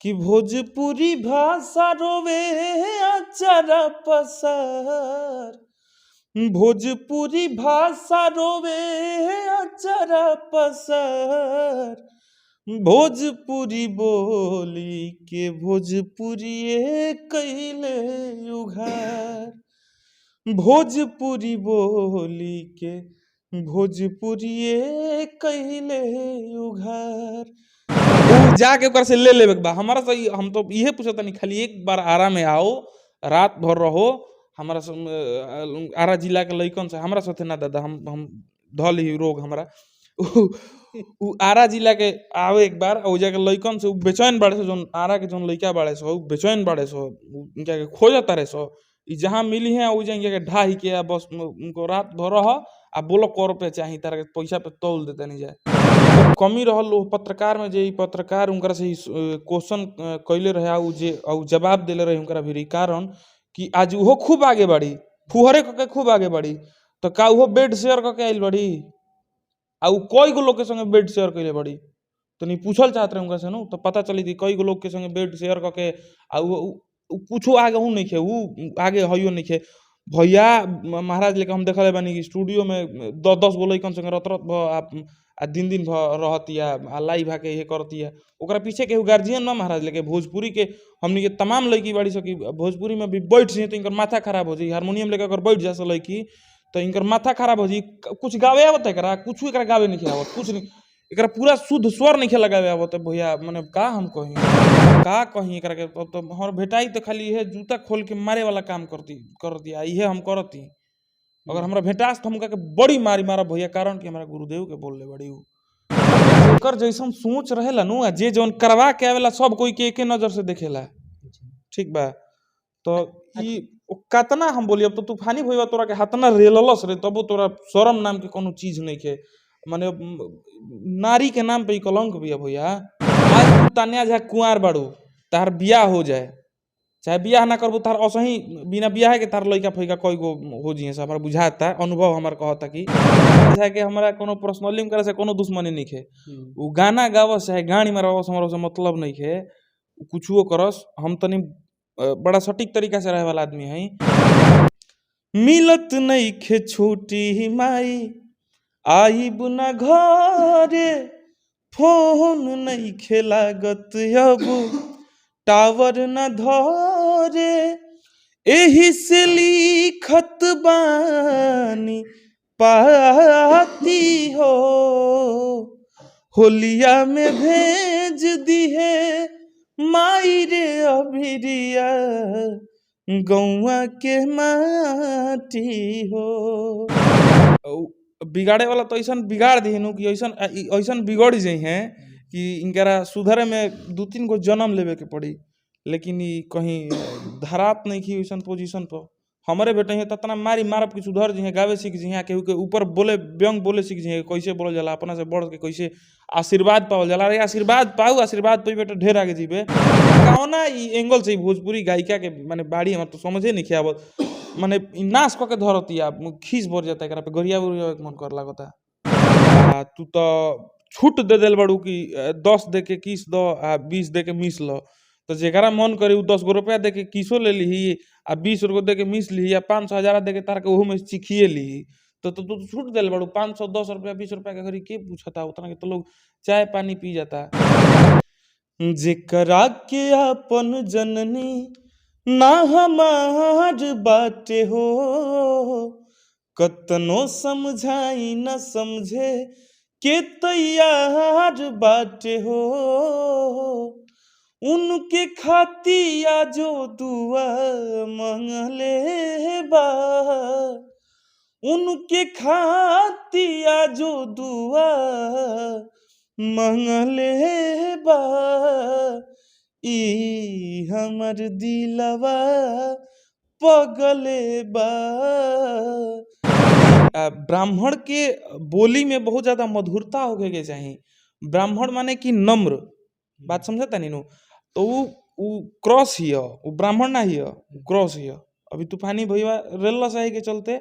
कि भोजपुरी भाषा रोवे अचरा पसार, भोजपुरी भाषा रोवे अचरा पसार, भोजपुरी बोली के भोजपुरिये कइले उघार, भोजपुरी बोली के भोजपुरिये कइले उघार। उ जाके ओकरा से ले लेवे के बा हमारा से। हम तो इहे पूछतानी, खाली एक बार आरा में आओ, रात भर रहो हमारा संग, आरा जिला के लइकन से हमरा साथे ना दादा, हम ध ली रोग हमरा। उ आरा जिला के आओ एक बार, ओइजा के लइकन से उ बेचैन बाड़े स, जौन आरा के जौन लइका बाड़े स उ बेचैन बाड़े स, उनका के खोजत तारे स। इ जहाँ मिली है ओइजा इनका के ढाही के आ बस उनको रात भर रह आ बोलो कै रुपया चाही, तारा के पैसा पे तौल देतानी जा। कमी रहल उ पत्रकार में, जे इ पत्रकार उनकरा से क्वेश्चन कइले रहे आ उ जे आ उ जवाब देले रहे उनकरा भिरी, कारण कि आज उहो खूब आगे बाड़ी, फुहरे क के खूब आगे बाड़ी, त का उहो बेड शेयर क के आइल बाड़ी? आ उ कई गो लोग के संगे बेड शेयर कइले बाड़ी? तनी पूछल चाहत रहे उनका से नु त पता चली कि कई गो लोग के संगे बेड शेयर क के आ उ कुछो आगे हूँ नइखे, उ आगे हइयो नइखे। भैया महाराज लेके हम देखले बानी कि स्टूडियो में 10-10 गो लइकन संगे रत रत भर आ दिन दिन भर रहतिया आ लाइव आके इहे करतिया। ओकरा पीछे केहू गार्जियन न महाराज लेके। भोजपुरी के हमनी के तमाम लइकी बाड़ी स कि भोजपुरी में भी बैठ जाई त इनकर माथा खराब हो जाई। हारमोनियम लेके अगर बैठ जास लइकी त इनकर माथा खराब हो जाई। कुछ गावे आवत एकरा? कुछ एकरा गावे नइखे आवत, कुछ नहीं एकरा, पूरा शुद्ध स्वर नइखे लगावे आवत भैया। मने का हम कही, का कही एकरा के? अब तो हमर भेटाई त खाली इहे जूता खोल के मारे वाला काम करती कर दिया, इहे हम करती। अगर हमरा भेटास त हम के बड़ी मारी मारब भैया, कारण कि हमरा गुरुदेव के बोलले बड़ी उ। जेकर जैसन सोच रहेला नु आ जे जौन करवा के आवेला सब कोई के एके नजर से देखेला, ठीक बा? तो इ कतना हम बोली। अब तो तूफानी भइबा तोरा के हतना रेललस रे, तबो तोरा शरम नाम के कोनो चीज नइखे। माने नारी के नाम पे इ कलंक बिया भैया। आज तू तान्या झा कुंवार बाड़ू, तहार बियाह हो जाए चाहे बियाह ना करबू, तार असही बिना बियाह के तार लइका फइका कई गो हो जिहे से हमरा बुझाता, अनुभव हमर कहता कि झा के हमरा कोनो पर्सनली उनकरा से कोनो दुश्मनी नइखे। उ गाना गावस चाहे गानी मारवावस, हमरा ओसे मतलब नइखे। उ कुछुओ करस, हम तनी बड़ा सटीक तरीका से रहे वाला आदमी हई। मिलत नइखे छुट्टी माई आइब ना घरे, फोन नइखे लागत अब टावर न धरे, एही से लिखत बानी पाती हो, होलिया में भेज दिहे माई रे अभिरिया गौआ के माटी हो। बिगाड़े वाला तो ऐसन बिगाड़ दिहिनु कि ऐसन ऐसन बिगड़ जइहे कि इनकरा सुधरे में 2-3 गो जन्म लेवे के पड़ी, लेकिन इ कहीं धरात नइखी ओइसन पोजीशन पर। हमरे भेटइहे ततना मारी मारब कि सुधर जइहे, गावे सीख जइहे, केहू के ऊपर बोले व्यंग बोले सीख जइहे, कैसे बोलल जाला, अपना से बढ़ के कैसे आशीर्वाद पावल जाला। अरे आशीर्वाद पाऊ, आशीर्वाद पइबे त ढेर आगे जइबे। कौना इ एंगल से इ भोजपुरी गायिका के माने बाड़ी हमरा तो समझे नइखे आवत। माने इ नाश क के धरतिया, खीस भर जाता एकरा पे, गरिया उरिया के मन करे लागता। आ तू तो छूट दे देल बाड़ू कि 10 दे के किस द आ 20 दे के मिस ल, तो जेकरा मन करे उ 10 गो रुपया दे के किसो ले लिही आ 20 गो दे के मिस लिही आ 500 हजार दे के तार के ओहू में चिखिए लिही। तो तू छूट देल बाड़ू 500 10 रुपया 20 रुपया के घरी के पूछता, उतना के तो लोग चाय पानी पी जाता। जेकरा के अपन जननी ना हमार बाटे हो, कतनो समझाई न समझे के तैयार बाटे हो, उनके खातिया जो दुआ मंगले बा, उनके खातिया जो दुआ मंगले बा, इ हमर दिलवा पगले बा। ब्राह्मण के बोली में बहुत ज्यादा मधुरता होखे के चाही। ब्राह्मण माने कि नम्र, बात समझता नी नु? तो उ क्रॉस हिय, उ ब्राह्मण ना हिय, उ क्रॉस हिय। अभी तूफानी भइया रेलस एही के चलते,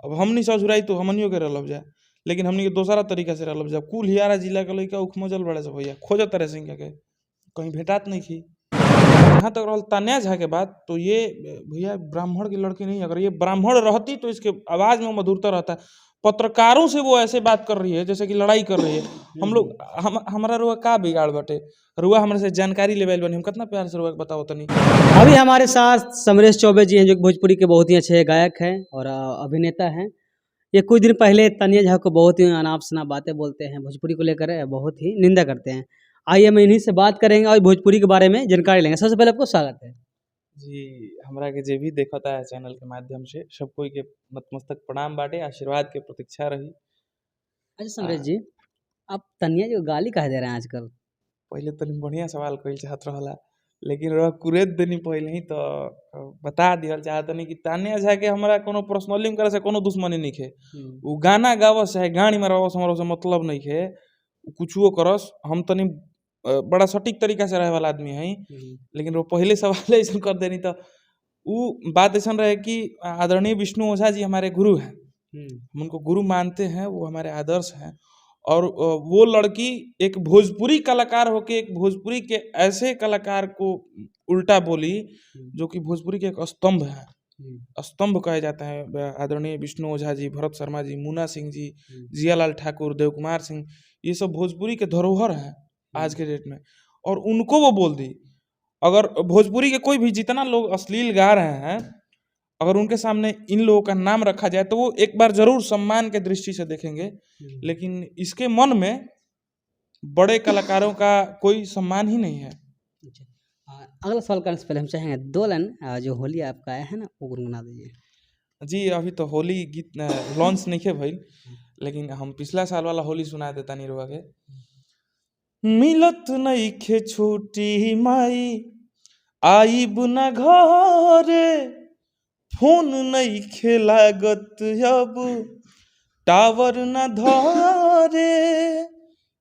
अब हमनी से अझुराई तो हमनियो के रेलब जा, लेकिन हमनी के दोसरा तरीका से रेलब जा। कुल हियारा जिला के लइका उखमजल बड़े से भैया खोजत तारे से इनका के, कहीं भेटात नइखी। जहाँ तक रहल तान्या झा के बात, तो ये भैया ब्राह्मण की लड़की नहीं, अगर ये ब्राह्मण रहती तो इसके आवाज़ में मधुरता रहता। पत्रकारों से वो ऐसे बात कर रही है जैसे कि लड़ाई कर रही है। हम लोग हम हमारा रुआ का बिगाड़ बाटे, रुआ हमरा से जानकारी लेवे आइल बानी, हम कितना प्यार से रुआ के बताओ तनी। अभी हमारे साथ समरेश चौबे जी हैं, जो कि भोजपुरी के बहुत ही अच्छे गायक हैं और अभिनेता हैं। ये कुछ दिन पहले तान्या झा को बहुत ही अनाप शनाप बातें बोलते हैं, भोजपुरी को लेकर बहुत ही निंदा करते हैं। आइए हम इन्हीं से बात करेंगे और भोजपुरी के बारे में जानकारी लेंगे। सबसे पहले आपको स्वागत है। जी, हमरा के जे भी देखता है चैनल के माध्यम से सब कोई के नतमस्तक प्रणाम बाटे, आशीर्वाद के प्रतीक्षा रही। अच्छा समरेश जी, आप तान्या जी को गाली काहे दे रहे हैं आजकल? पहले तनी बढ़िया सवाल कइल चाहत रहला, लेकिन रह कुरेद देनी पहले ही तो बता दिहल चाहतनी कि तान्या झा के हमरा कोनो पर्सनली उनकरा से कोनो दुश्मनी नइखे। उ गाना गावस चाहे गानी मरवावस, हमरा से मतलब नइखे। उ कुछुओ करस, हम तनी बड़ा सटीक तरीका से रहे वाला आदमी हई। लेकिन वो पहले सवाल ऐसा कर देनी तो उ बात ऐसा रहे कि आदरणीय विष्णु ओझा जी हमारे गुरु हैं, हम उनको गुरु मानते हैं, वो हमारे आदर्श हैं। और वो लड़की एक भोजपुरी कलाकार होके एक भोजपुरी के ऐसे कलाकार को उल्टा बोली जो कि भोजपुरी के एक स्तंभ है, स्तंभ कहे जाते हैं आदरणीय विष्णु ओझा जी, भरत शर्मा जी, मुन्ना सिंह जी, जियालाल ठाकुर, देव कुमार सिंह, ये सब भोजपुरी के धरोहर हैं आज के डेट में। और उनको वो बोल दी। अगर भोजपुरी के कोई भी जितना लोग अश्लील गा रहे हैं, अगर उनके सामने इन लोगों का नाम रखा जाए तो वो एक बार जरूर सम्मान के दृष्टि से देखेंगे, लेकिन इसके मन में बड़े कलाकारों का कोई सम्मान ही नहीं है। अच्छा, अगला सवाल करने से पहले हम चाहेंगे दो लाइन जो होली आपका आया है ना, वो गुनगुना दीजिए। जी, अभी तो होली गीत लॉन्च नहीं है भइल, लेकिन हम पिछला साल वाला होली सुना देता नहीं रुआ के। मिलत नइखे छुट्टी माई आइब न घरे, फोन नइखे लागत अब टावर न धरे।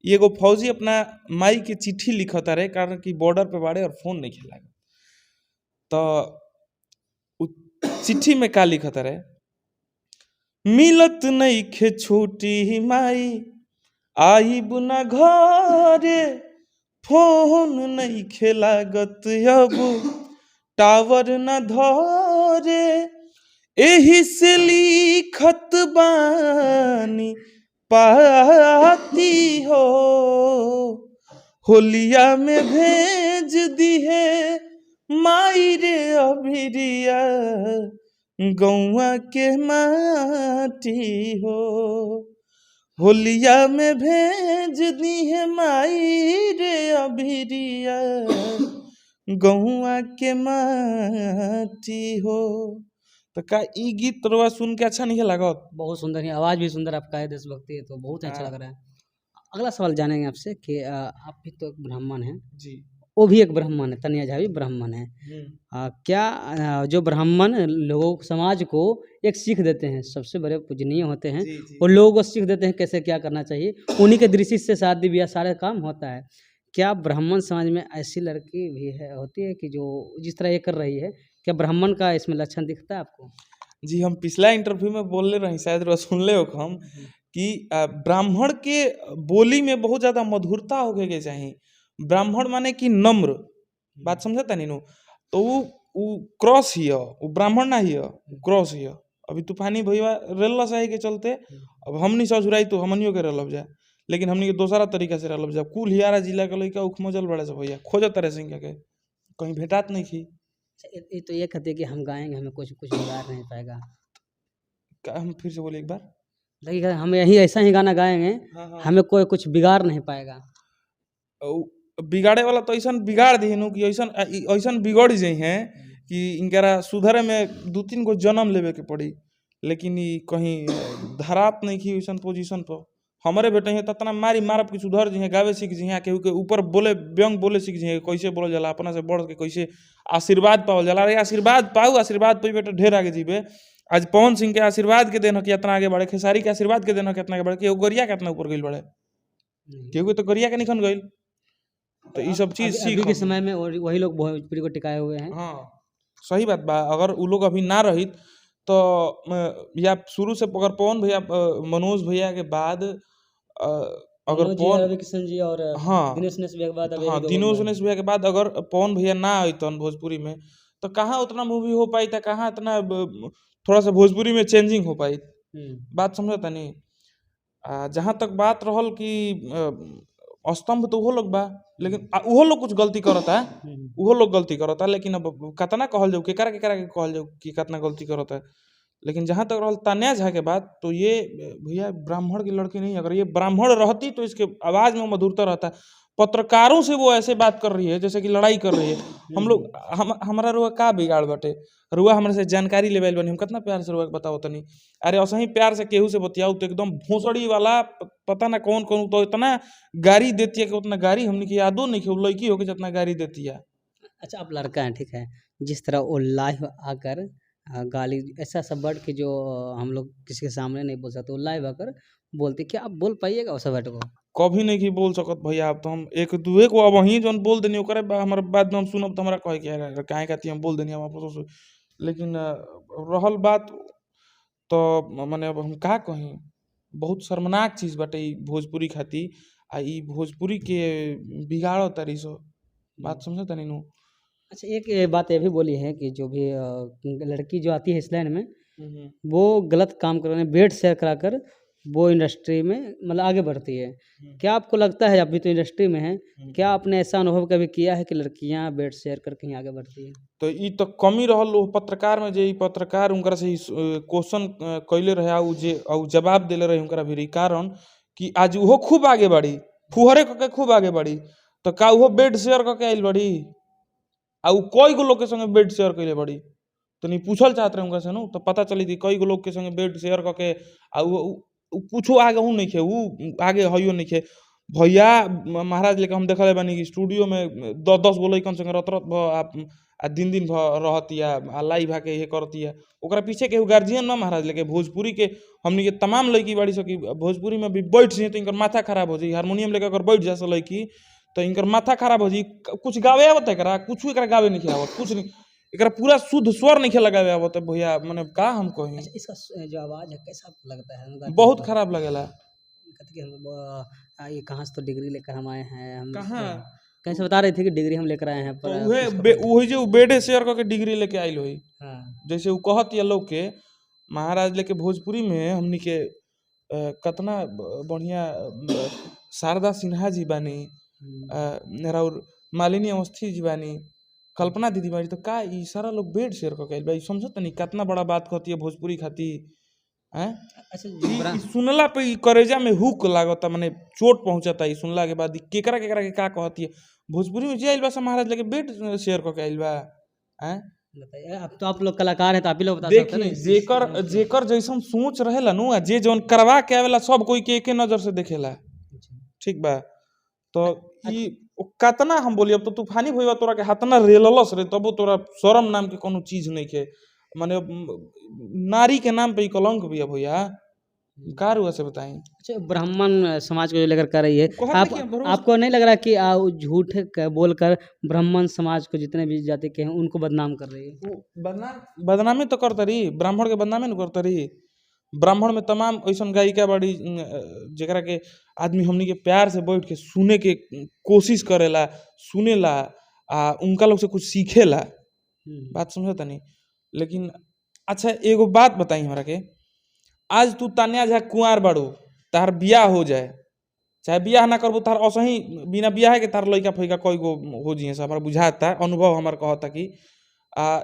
एगो फौजी अपना माई के चिट्ठी लिखता रहे, कारण कि बॉर्डर पे बाड़े और फोन नहीं लागत। तो उ चिट्ठी में का लिखता रहे, मिलत नइखे छुट्टी माई आइब न घरे, फोन नइखे लागत अब टावर न धरे, एही से लिखत बानी पाती हो, होलिया में भेज दिहे माई रे अभिरिया गौआ के माटी हो, होलिया में भेज दिहे माई रे अभिरिया गौआ के माटी हो। तो का ई गीत तोरा सुन के अच्छा नहीं लागत? बहुत सुंदर है, आवाज़ भी सुंदर आपका है, देशभक्ति है, तो बहुत अच्छा हाँ। लग रहा है। अगला सवाल जानेंगे आपसे कि आप भी तो एक ब्राह्मण हैं, जी। वो भी एक ब्राह्मण है, तान्या झा भी ब्राह्मण है। क्या जो ब्राह्मण लोगों समाज को एक सीख देते हैं, सबसे बड़े पूजनीय होते हैं, जी, जी। वो लोगों को सीख देते हैं कैसे क्या करना चाहिए, उन्हीं के दृष्टि से शादी ब्याह सारे काम होता है। क्या ब्राह्मण समाज में ऐसी लड़की भी है होती है कि जो जिस तरह ये कर रही है, क्या ब्राह्मण का इसमें लक्षण दिखता है आपको? जी, हम पिछला इंटरव्यू में बोलले रही, शायद रउआ सुनले हो हम, कि ब्राह्मण के बोली में बहुत ज़्यादा मधुरता होखे के चाही। ब्राह्मण माने कि नम्र, बात समझता नहीं नु? तो उ क्रॉस हिय, उ ब्राह्मण ना हिय, उ क्रॉस हिय। अभी तूफानी भैया रेलस एही के चलते, अब हमनी ससुराई तो हमनियो के रेलब जाए, लेकिन हमनी के दोसरा तरीका से रेलब जाए। कुल हियारा जिला के लइका उखमजल बड़े से भैया खोजत रहे सिंह के, कहीं भेटात नहीं थी। अच्छा, ये तो ये कहते कि हम गाएंगे, हमें कुछ कुछ बिगाड़ नहीं पाएगा। का हम फिर से बोलिए एक बार। लगेगा हम यही ऐसा ही गाना गाएंगे, हाँ, हाँ। हमें कोई कुछ बिगाड़ नहीं पाएगा। बिगाड़े वाला तो ऐसा बिगाड़ दिहनु कि ऐसा बिगड़ जाइ हैं कि इनकरा सुधरे में 2-3 गो जन्म लेवे के पड़ी, लेकिन ई कहीं धरात नहीं की वैसन पोजीशन पर। हमारे बेटे हैं तना मारी मारब कि सुधर जी हैं, गावे सीख जी हैं, केहू के ऊपर बोले व्यंग बोले सीख जी हैं, कैसे बोलल जाला, अपना से बढ़ के कैसे आशीर्वाद पावल जाला। अरे आशीर्वाद पाऊ, आशीर्वाद पाई बेटा ढेर आगे जीबे। आज पवन सिंह के आशीर्वाद के देन कि इतना आगे बढ़े, खेसारी के आशीर्वाद के देन कि इतना आगे बढ़े, केहू गरिया के इतना ऊपर गइल बढ़े, केहू के तो गरिया के निखन गइल। तो ये सब चीज अभी सीख के समय में और वही लोग भोजपुरी को टिकाए हुए हैं। हाँ सही बात बा। अगर उ लोग अभी ना रहित तो या शुरू से अगर पवन भैया मनोज भैया के बाद अगर मनोज जी, पवन, रवि किशन जी और हाँ, दिनेश उनेश भैया के बाद अब हाँ, यही दो दिनोश गो। उनेश भैया के बाद अगर पवन भैया ना अइतन भोजपुरी में तो कहाँ उतना मूवी हो पाई, त कहाँ इतना थोड़ा सा भोजपुरी में चेंजिंग हो पाई। बात समझ तनी। आ जहाँ तक बात रहल कि स्तंभ तो उहो लोग बा, लेकिन उहो लोग कुछ गलती करता, उहो लोग गलती करता, लेकिन अब कतना कहल जाऊ, केकरा केकरा के कहल जाऊ कि कतना गलती करता। लेकिन जहाँ तक रहल तान्या झा के बात, तो ये भैया ब्राह्मण की लड़की नहीं, अगर ये ब्राह्मण रहती तो इसके आवाज़ में मधुरता रहता। पत्रकारों से वो ऐसे बात कर रही है जैसे कि लड़ाई कर रही है। हम लोग हम हमारा रुआ का बिगाड़ बाटे, रुआ हमरा से जानकारी लेवे आइल बानी, हम कितना प्यार से रुआ के बताओ तनी। अरे असही प्यार से केहू से बतियाऊ तो एकदम भोसड़ी वाला पता ना कौन कौन तो इतना गारी देती है कि उतना गारी हमनी के यादो नहीं कि लड़की होके जितना गारी देती है। अच्छा, आप लड़का हैं, ठीक है, जिस तरह वो लाइव आकर गाली ऐसा सब वर्ड के जो हम लोग किसी के सामने नहीं बोल सकते, वो लाइव आकर बोलते, क्या आप बोल पाइएगा उस वर्ड को? कभी नहीं कि बोल सकत भैया। अब तो हम एक दुए को अब वहीं जौन बोल देनी ओकरे हमारा बाद में हम सुनब तो हमरा कहे कि यार काहे खातिर हम बोल देनी हम आपस में। लेकिन रहल बात तो माने अब हम का कहीं, बहुत शर्मनाक चीज़ बाटे ई भोजपुरी खातिर, आ ई भोजपुरी के बिगाड़ तारी सो। बात समझ तनी नु। अच्छा, एक ये बात ये भी बोली है कि जो भी लड़की जो आती है इस लाइन में वो गलत काम करने बेड शेयर कराकर वो इंडस्ट्री में मतलब आगे बढ़ती है। क्या आपको लगता है, अभी तो इंडस्ट्री में हैं, क्या आपने ऐसा अनुभव कभी किया है कि लड़कियां बेड शेयर करके ही आगे बढ़ती है? तो ई तो कमी रहल ओ पत्रकार में, जे ई पत्रकार उनकरा से क्वेश्चन कैले रहे आ उ जे आ उ जवाब देले रहे उनकरा भी, कारण कि आज उहो खूब आगे बढ़ी, फुहरे कके खूब आगे बढ़ी, तो का उहो बेड शेयर कके आइल बड़ी? आ उ कई गो लोग के संगे बेड शेयर कैले बड़ी? तनी पूछल चाहत रहे उनका से नु, तो पता चली कि कई गो लोग के संगे बेड शेयर कके आ उ कुछो आगे हूँ नहीं खे, उ आगे हइयो नहीं खे भैया। महाराज लेके हम देखले बानी कि स्टूडियो में 10-10 गो लइकन संगे रत रत भ आ दिन दिन भर रहतिया आ लाइव आके इहे करतिया, ओकरा पीछे केहू गार्जियन न महाराज लेके। भोजपुरी के हमनी के तमाम लड़की बाड़ी सकी भोजपुरी में भी बैठ जाई तो इनकर माथा खराब हो जाई, हारमोनियम लेके अगर बैठ जा लड़की तो इनकर माथा खराब हो जाई। कुछ गावे आवत एकरा, कुछ एकरा गावे नहीं आवत, कुछ नहीं, एकरा पूरा शुद्ध स्वर नहीं लगावे आवत भैया, माने का हम कही। अच्छा, इसका जो आवाज़ है कैसा आपको लगता है? हम गाते बहुत हैं। खराब लगेला। कहते कि हम ये कहाँ से तो डिग्री लेकर हम आए हैं, हम कहाँ कहीं से बता रहे थे कि डिग्री हम लेकर आए हैं, तो पर उहे उसका वही जे उ बेडे शेयर करके डिग्री लेके आइल होई। हाँ। जैसे उ कहत या लोग के महाराज लेके भोजपुरी में हमनी के कतना बढ़िया शारदा सिन्हा जी बानी, और मालिनी अवस्थी जी बानी, कल्पना दीदी बानी, तो का ई सारा लोग बेड शेयर करके आइल बा? ई समझत नहीं कितना बड़ा बात कहती है भोजपुरी खातिर हैं। अच्छा, ई सुनला पे ई करेजा में हुक लागता, माने चोट पहुंचता ई सुनला के बाद। ई केकरा केकरा के का कहती है भोजपुरी में जे आइल बा सब महाराज लेके बेड शेयर करके आइल बा हैं। बताइए, अब तो आप लोग कलाकार हैं तो आप ही लोग बता सकते हैं ना देखी इस जेकर चीज़ जेकर जैसन सोच रहेला नु, आ जे जौन करवा के आवेला सब कोई के एके नजर से देखेला। ठीक बा, तो ई कतना हम बोली, अब तो तूफानी भइबा तोरा के हाथना रेललस रे तबो तोरा शरम नाम के कोनो चीज नहीं के, माने नारी के नाम पे ई कलंक बिया भैया, का रुआ से बताई। अच्छा, ब्राह्मण समाज को जो लेकर कर रही है, कहत आप नहीं कि भरोसा- आपको नहीं लग रहा कि झूठ बोलकर ब्राह्मण समाज को जितने भी जाति के हैं उनको बदनाम कर रही है? बदनामी तो करता रही, ब्राह्मण के बदनामी न करता रही। ब्राह्मण में तमाम ऐसा गायिका बाड़ी जेकरा के आदमी हमनी के प्यार से बैठ के सुने के कोशिश करेला, सुनेला आ उनका लोग से कुछ सीखेला। बात समझता नहीं। लेकिन अच्छा एगो बात बताई हमरा के, आज तू तान्या झा कुंवार बाड़ू, तार बियाह हो जाए, चाहे बियाह ना करबो तार असही बिना बियाह के तार लइका फइका कई गो हो जिहे से हमरा बुझाता, अनुभव हमार कहता कि आ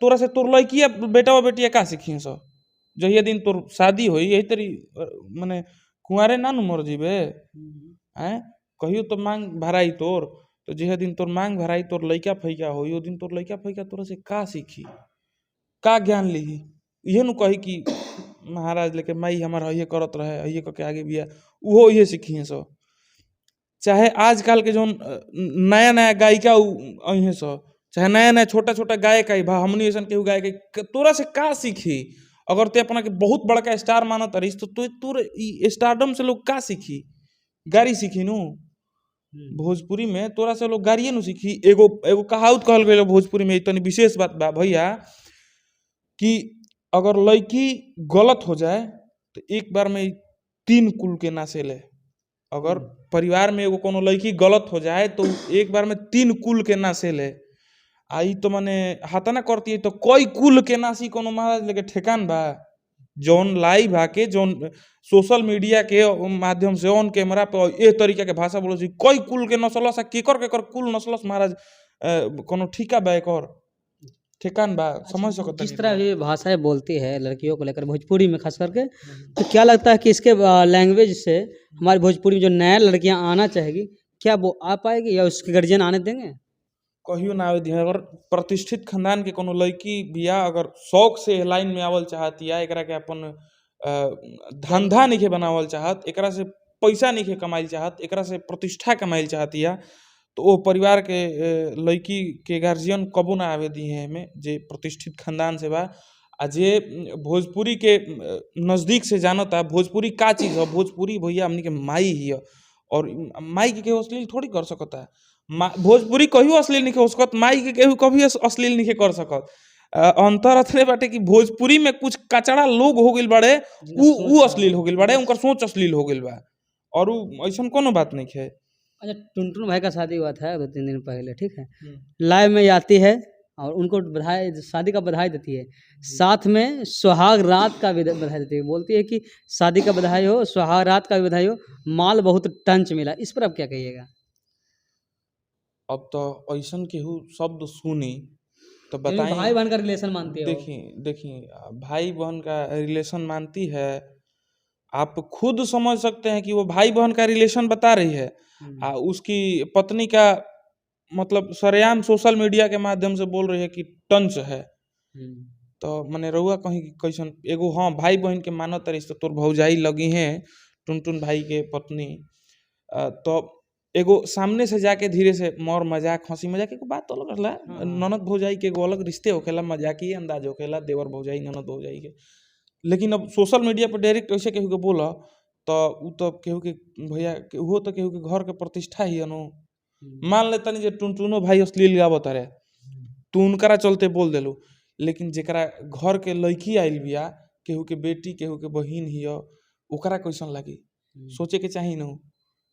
तोरा से तोर लइकिया बेटा बेटिया का सीखिए सब, जहिया दिन तोर शादी होई यही तरी माने कुंवारे ना नु मर जीबे हैं, कहियो तो मांग भराई तोर, तो जहिया दिन तोर मांग भराई तोर लइका फइका होई ओ दिन तोर लइका फइका तोरा से का सीखी, का ज्ञान लिही? इहे नु कही कि महाराज लेके माई हमार हइये करत रहे, हइये करके आगे बिया, उहो इहे सीखिए सब। चाहे आजकल के जौन नया नया गायिका अइहे सब, चाहे नया नया छोटा छोटा गायक आई भा, हमनी ऐसन केहू गायक तोरा से का सीखी? अगर ते अपना के बहुत बड़का स्टार मानत रहीस तो तोर ई स्टारडम से लोग का सीखी? गारी सीखी नु। भोजपुरी में तोरा से लोग गारिये नु सीखी। एगो एगो कहावत कहल गइल भोजपुरी में, तनी विशेष बात बा भैया कि अगर लड़की गलत हो जाए तो एक बार में 3 कुल के नासेले। अगर परिवार में एगो कोनो लड़की गलत हो जाए तो एक बार में 3 कुल के नासे ले। आ ई तो मने हाथा ना करती है तो कई कुल के नासी कोनो महाराज लेके ठेकान बा। जौन लाइव आके जौन सोशल मीडिया के माध्यम से ऑन कैमरा पे एह तरीका के भाषा बोलो, कई कुल के नसलस आ केकर केकर कुल नसलस महाराज, कोनो ठीका बा एकर ठेकान बा? समझ सकत जिस तरह ये भाषाएं बोलती है लड़कियों को लेकर भोजपुरी में खास करके, तो क्या लगता है कि इसके लैंग्वेज से हमारी भोजपुरी में जो नया लड़कियां आना चाहेगी क्या वो आ पाएगी या उसके गार्जियन आने देंगे? कहियो ना आवे दिहे। अगर प्रतिष्ठित खानदान के कोनो लड़की बिया अगर शौक से लाइन में आवल चाहत या एकरा के अपन धंधा नइखे बनावल चाहत, एकरा से पैसा नइखे कमाइल चाहत, एकरा से प्रतिष्ठा कमाइल चाहतिया, तो ओ परिवार के लड़की के गार्जियन कबो ना आवे दिहे एमे, जे प्रतिष्ठित खानदान से बा आ जे भोजपुरी के नज़दीक से जानता भोजपुरी का चीज़ ह। भोजपुरी भैया हमनी के माई हिय और माई के केहू अश्लील थोड़ी कर सकता। भोजपुरी कहियो अश्लील नइखे हो सकत, माई के केहू कभी अश्लील नइखे कर सकत। अंतर अतने बाटे कि भोजपुरी में कुछ कचरा लोग हो गइल बाड़े, उ अश्लील हो गइल बाड़े, उनकर सोच अश्लील हो गइल बा और उ ऐसन कोनो बात नइखे। अच्छा, टुनटुन भाई का शादी हुआ था 2-3 दिन पहले, ठीक है, लाइव में आती है और उनको बधाई, शादी का बधाई देती है, साथ में सुहाग रात का भी बधाई देती है, बोलती है कि शादी का बधाई हो, सुहाग रात का भी बधाई हो, माल बहुत टंच मिला। इस पर आप क्या कहिएगा? अब तो ऐसन केहू शब्द सुनी तो बताई, भाई बहन का रिलेशन मानती है। देखिए देखिए, भाई बहन का रिलेशन मानती है, आप खुद समझ सकते हैं कि वो भाई बहन का रिलेशन बता रही है आ उसकी पत्नी का मतलब सरेआम सोशल मीडिया के माध्यम से बोल रही है कि टंच है। तो मने रउआ कहीं कैसन एगो हाँ भाई बहन के मानत रही तो तोर भौजाई लगी हैं टुनटुन भाई के पत्नी, तो एगो सामने से जाके धीरे से मोर मजाक हंसी मजाक एगो बात अलग होला, ननद भौजाई के एगो अलग रिश्ते होखेला, मजाकी अंदाज होखेला देवर भौजाई ननद भौजाई के। लेकिन अब सोशल मीडिया पर डायरेक्ट ऐसे केहू के बोला तो उ तो केहू के भैया उहो तो केहू के घर के प्रतिष्ठा ही अनु। मान ले तनी जे टुनटुनो भाई अश्लील गावत रहे तू उनकरा चलते बोल देलू, लेकिन जेकरा घर के लड़की आइल बिया, केहू के बेटी केहू के बहिन हिय, ओकरा कैसन लागी सोचे के चाही न।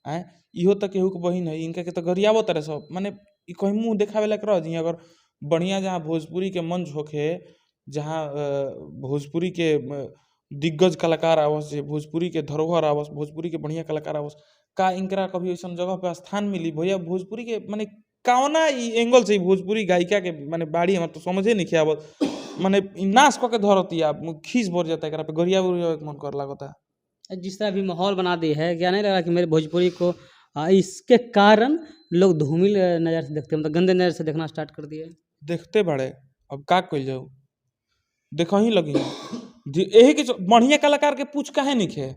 आँय इहो तो केहू के बहिन है, इनका के तो गरियावत रहे सब, माने ई कहीं मुँह देखावे लायक रह जी। अगर बढ़िया जहाँ भोजपुरी के मंच होखे, जहाँ भोजपुरी के दिग्गज कलाकार आवस, जे भोजपुरी के धरोहर आवस, भोजपुरी के बढ़िया कलाकार आवस, का इनकरा कभी ऐसा जगह पे स्थान मिली भैया? भोजपुरी के माने कौना ई एंगल से भोजपुरी गायिका के माने बाड़ी हमरा तो समझे नहीं आवत, माने ई नाश कऽ के धरतिया, खीस भर जाता एकरा पे, गरिया उरिया के मन कर लागता। जिस तरह अभी माहौल बना दी है, क्या नहीं लग रहा कि मेरे भोजपुरी को इसके कारण लोग धूमिल नज़र से देखते हैं, मतलब गंदे नज़र से देखना स्टार्ट कर दिए? देखते बड़े, अब का कइल जाऊ, देखही लगी यही के बढ़िया कलाकार के पूछ काहे नइखे,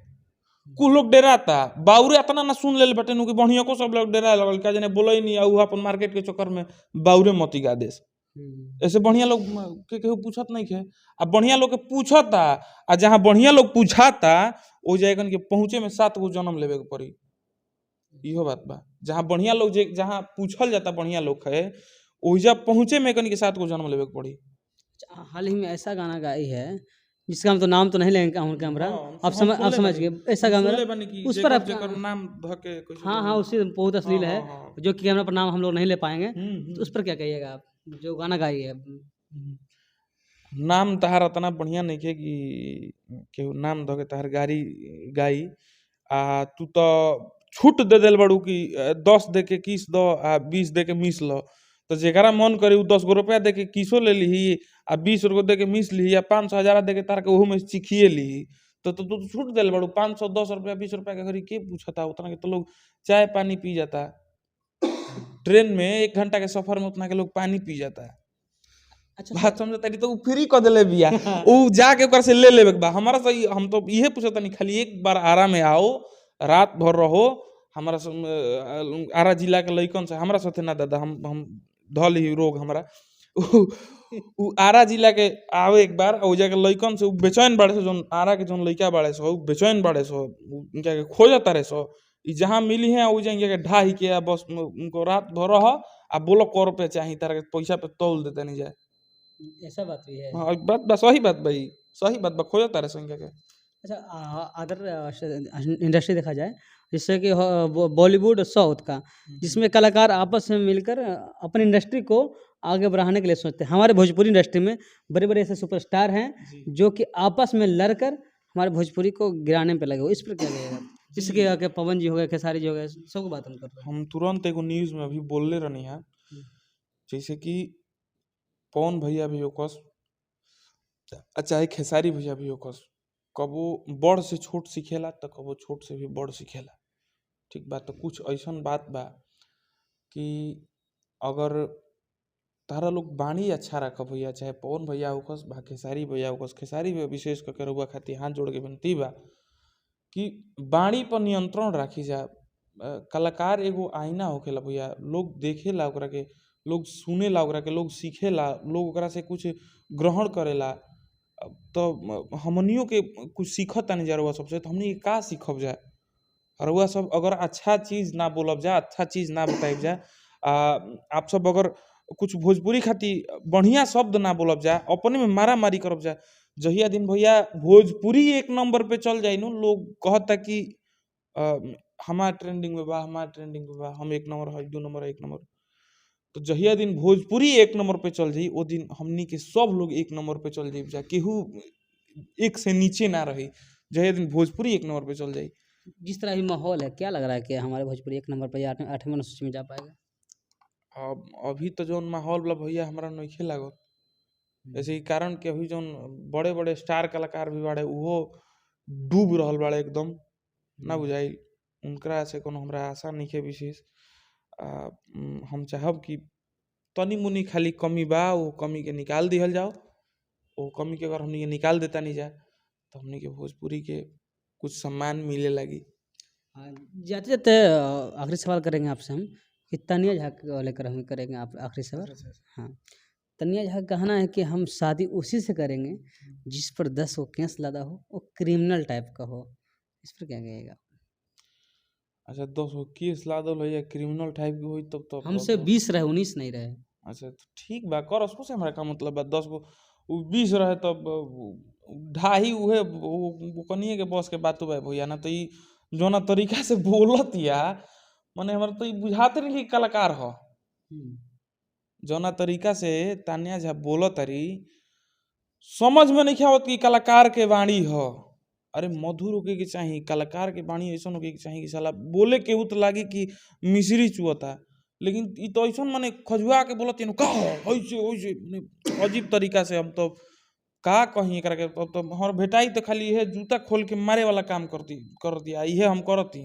कुल लोग डेराता बाउरे इतना ना सुन लेल बटे नु कि बढ़िया को सब लोग डेरा लगल, का जाने बोलै नहीं आ उ अपन मार्केट के चक्कर में बाउरे मती गा देस। ऐसे बढ़िया लोग के केहू पूछत नहीं खे, आ बढ़िया लोग के पूछता, आ जहाँ बढ़िया लोग पूछाता ओ जाएगन के पहुँचे में 7 गो जन्म लेवे के पड़ी। इहो बात बा, जहाँ बढ़िया लोग जे जहाँ पूछल जाता बढ़िया लोग है ओइजा पहुँचे में कन के 7 गो जन्म लेवे के पड़ी। हाल ही में ऐसा गाना गाई है जिसका हम तो नाम तो नहीं लेंगे ऑन कैमरा, आप समझ आप समझ गए, ऐसा गाना उस पर आप नाम धके कैसे हाँ हाँ उसी बहुत अश्लील है जो कि कैमरा पर नाम हम लोग नहीं ले पाएंगे, तो उस पर क्या कहिएगा आप जो गाना गाई है? नाम तहार इतना बढ़िया नहीं खे कि केहू नाम धके तहार गाड़ी गाई, आ तू तो छूट दे दिल बड़ू कि 10 दे के किस दो आ 20 दे के मिस लो, तो जेकरा मन करे उ 10 गो रुपया दे के किसो ले लीही आ 20 रुपया दे के मिस लीही आ 500 हजार दे के तार के ओहू में चिखिए लीही, तो तू तो छूट दिल बड़ू 500 10 रुपया 20 रुपया के घड़ी के पूछता, उतना के तो लोग चाय पानी पी जाता ट्रेन में, 1 घंटा के सफर में उतना के लोग पानी पी जाता है। अच्छा बात समझता नहीं तो उ फ्री क देले बिया, उ जाके ओकरा से ले लेवे के बा। हमारा से हम तो इहे पूछता नहीं, खाली एक बार आरा में आओ, रात भर रहो, हमारा आरा जिला के लइकन से हमरा साथे ना दादा हम धल ही रोग हमरा उ आरा जिला के आवे एक बार ओ जाके लइकन से उ बेचैन बाड़े से, जोन आरा के जोन लइका बाड़े से उ बेचैन बाड़े से, उनका के खोजता रहे सो, ई जहाँ मिली है ओ जाके के ढाही के आ बस उनको रात भर रह आ बोलो क रुपया चाही तारा के पैसा पे तौल देते नहीं जाए। ऐसा बात भी है। हाँ बात बा, सही बात भाई, सही बात बा, खोजता रहे सो इनका के अच्छा, अदर इंडस्ट्री देखा जाए जिससे कि बॉलीवुड और साउथ का, जिसमें कलाकार आपस में मिलकर अपनी इंडस्ट्री को आगे बढ़ाने के लिए सोचते हैं। हमारे भोजपुरी इंडस्ट्री में बड़े बड़े ऐसे सुपरस्टार हैं जो कि आपस में लड़कर हमारे भोजपुरी को गिराने पे लगे हुए। इस पर क्या कहिएगा? जैसे कि आके पवन जी हो गए, खेसारी जी हो गए, सबको बात हम कर रहे हैं। हम तुरंत एगो न्यूज़ में अभी बोलले रहनी है, जैसे कि पवन भैया भी होकस आ चाहे खेसारी भैया भी होकस, कबो बड़ से छोट सीखेला तो कबो छोट से भी बड़ सीखेला। ठीक बा। तो कुछ ऐसन बात बा कि अगर तारा लोग बाणी अच्छा रखब भैया, चाहे पवन भैया होकस बा खेसारी भैया होकस, खेसारी भैया विशेष करके रउआ खातिर हाथ जोड़ के विनती बा कि बाणी पर नियंत्रण राखी जा। कलाकार एगो आईना होखेला भैया, लोग देखेला ओकरा के, लोग सुनेला ओकरा के, लोग सीखेला, लोग ओकरा से कुछ ग्रहण करेला। तो हमनियों के कुछ सीखत तानी जा रउआ सबसे, तो हमनी के का सीखब जा? रउआ सब अगर अच्छा चीज़ ना बोलब जा, अच्छा चीज़ ना बताइब जा, आप सब अगर कुछ भोजपुरी खातिर बढ़िया शब्द ना बोलब जा, अपने में मारा मारी करब जा, जहिया दिन भैया भोजपुरी एक नंबर पे चल जाई नु, लोग कहता कि हमार ट्रेंडिंग में बा, हमार ट्रेंडिंग में बा, हम एक नंबर है, दू नंबर है, एक नंबर। तो जहिया दिन भोजपुरी एक नंबर पे चल जाई, ओ दिन हमनी के सब लोग एक नंबर पे चल जाई जा, केहू एक से नीचे ना रही। जहिया दिन भोजपुरी एक नंबर पे चल जाई। जिस तरह अभी माहौल है, क्या लग रहा है कि हमारे भोजपुरी एक नंबर पर या आठवें अनुसूची में जा पाएगा? अब अभी तो जौन माहौल बा भैया हमरा नइखे लागत, ऐसे ही कारण कि अभी जौन बड़े बड़े स्टार कलाकार भी बाड़े उहो डूब रहल बाड़े एकदम, ना बुझाइल। उनकरा से कोनो हमरा आशा नइखे विशेष। हम चाहब कि तनी मुनी खाली कमी बा, वो कमी के निकाल दिहल जाओ। वो कमी के अगर हमनी के निकाल देता नहीं जा तो हमनी के भोजपुरी के कुछ सम्मान मिले लगी। जाते जाते आखिरी सवाल करेंगे आपसे हम कि तनिया झा को लेकर हम करेंगे आप आखिरी सवाल। हाँ, तनिया झा का कहना है कि हम शादी उसी से करेंगे जिस पर 10 गो केस लदा हो, वो क्रिमिनल टाइप का हो। इस पर क्या कहिएगा? अच्छा, 10 गो केस लादल हो या क्रिमिनल टाइप के होई तब तो हमसे 20 रहे, 19 नहीं रहे। अच्छा तो ठीक बा, कर उसको से हमरा का मतलब बा। 10 गो 20 रहे तब ढाई उहे कनिए के बस के बात बा भैया ना। तो ई जोना तरीका से बोलत या माने हमरा तो ई बुझाते नहीं कि कलाकार ह। जोना तरीका से तान्या झा बोलत तारी, समझ में नहीं आवत कि कलाकार के वाणी ह। अरे मधुर होके के चाही, कलाकार के वाणी ऐसन होके के चाही कि साला बोले केहू तो लागी कि मिश्री चुअता, लेकिन ई तो ऐसन माने खजुआ के बोलत का ऐसे ऐसे माने अजीब तरीका से। हम तो का कहीं एकरा के, तब तो हमर भेटाई तो खाली इहे जूता खोल के मारे वाला काम करती कर दिया, इहे हम करती।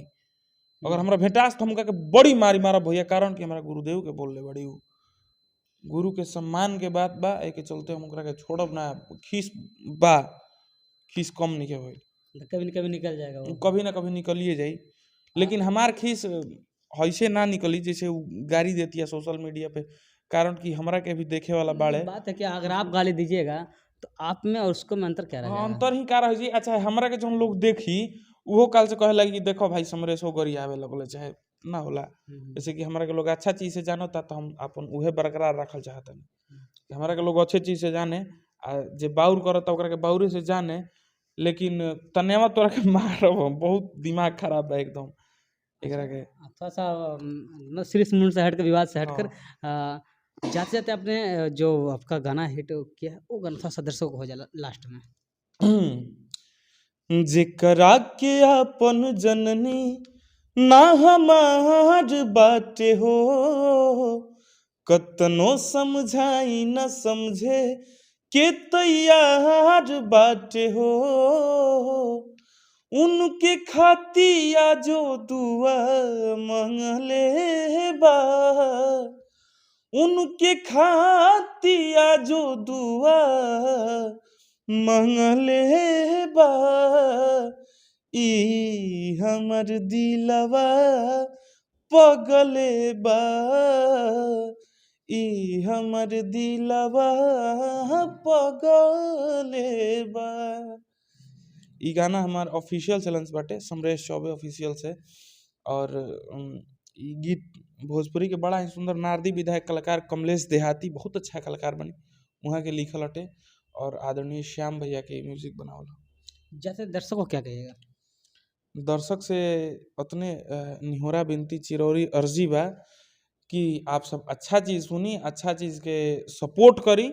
अगर हमरा भेटास तो हमका के बड़ी मारी मारा भैया, कारण कि हमरा गुरुदेव के बोलले बड़ी उ गुरु के सम्मान के बात बा, एके चलते हम ओकरा के छोड़ब ना। खीस बा, खीस कम नहीं के होई, कभी न कभी निकल जाएगा वो। कभी ना कभी निकलिए जाई, लेकिन हमार खीस ऐसे ना निकली जैसे उ गाली देती है सोशल मीडिया पे, कारण कि हमरा के भी देखे वाला बाड़े। बात है कि अगर आप गाली दीजिएगा तो आप में और उसको में अंतर क्या रह जाएगा? अंतर ही का रह जी। अच्छा हमरा के जौन लोग देखी उहो काल से कहे लगी कि देखो भाई समरेश हो गरी आवे लगले, चाहे ना होला। जैसे कि हमरा के लोग अच्छा चीज से जानता तो हम अपन उहे बरकरार रखल चाहतनी कि हमरा के लोग अच्छे चीज से जाने, आ जे बाउर करता ओकरा के बाउरे से जाने। लेकिन तनेवा तोरा के मारब हम, बहुत दिमाग खराब बा एकदम एकरा के। थोड़ा सा मतलब सीरियस मूड से हटकर, विवाद से हटकर, जाते जाते आपने जो आपका गाना हिट किया है वो गाना थोड़ा सा दर्शकों को हो जाए लास्ट में। जेकरा के अपन जननी ना हमार बाटे हो, कतनो समझाई न समझे के तैयार बाटे हो, उनके खातिया जो दुआ मंगले बा, उनके खातिया जो दुआ मंगले बा, ई हमर दिलवा पगले बा, ई हमर दिलवा पगले बा। ई गाना हमार ऑफिशियल चैलेंज बाटे, समरेश चौबे ऑफिशियल से। और ई गीत भोजपुरी के बड़ा ही सुंदर नारदी विधायक कलाकार कमलेश देहाती बहुत अच्छा कलाकार बने, वहाँ के लिखल हटे और आदरणीय श्याम भैया के म्यूजिक बनावल। जैसे दर्शकों को क्या कहिएगा? दर्शक से उतने निहोरा विनती चिरौरी अर्जी बा कि आप सब अच्छा चीज़ सुनी, अच्छा चीज़ के सपोर्ट करी।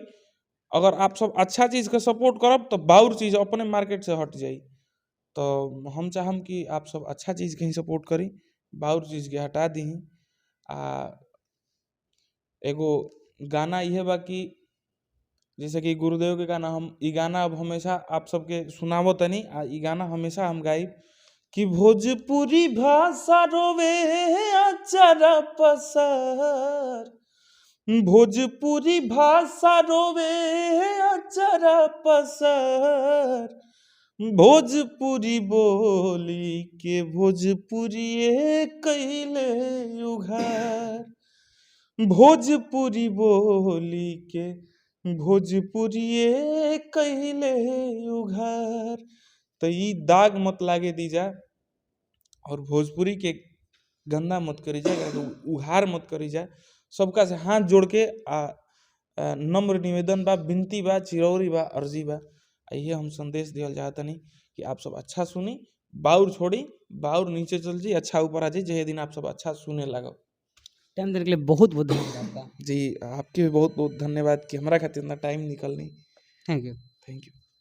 अगर आप सब अच्छा चीज़ के सपोर्ट करब तो बाउर चीज़ अपने मार्केट से हट जाई। तो हम चाहम कि आप सब अच्छा चीज़ के ही सपोर्ट करी, बाउर चीज़ के हटा दीही। आ एगो गाना इहे बा कि जैसे कि गुरुदेव के गाना, हम ई गाना अब हमेशा आप सबके सुनावतनी आ ई गाना हमेशा हम गाइब कि भोजपुरी भाषा रोवे अचरा पसार, भोजपुरी भाषा रोवे अचरा पसार, भोजपुरी बोली के भोजपुरिये कैले उघार, भोजपुरी बोली के भोजपुरिये कैले उघार। तो ई दाग मत लागे दीजा और भोजपुरी के गंदा मत करी जा, एकरा के उघार मत करी जा। सबका से हाथ जोड़ के आ नम्र निवेदन बा, विनती बा, चिरौरी बा, अर्जी बा। आ इहे हम संदेश दिहल चाहतनी कि आप सब अच्छा सुनी, बाउर छोड़ी, बाउर नीचे चल जी, अच्छा ऊपर आ जी। जेहे दिन आप सब अच्छा सुने लागब। टाइम देने के लिए बहुत बहुत धन्यवाद आपका। जी, आपके भी बहुत बहुत धन्यवाद कि हमरा खातिर इतना टाइम निकलनी। Thank you. Thank you.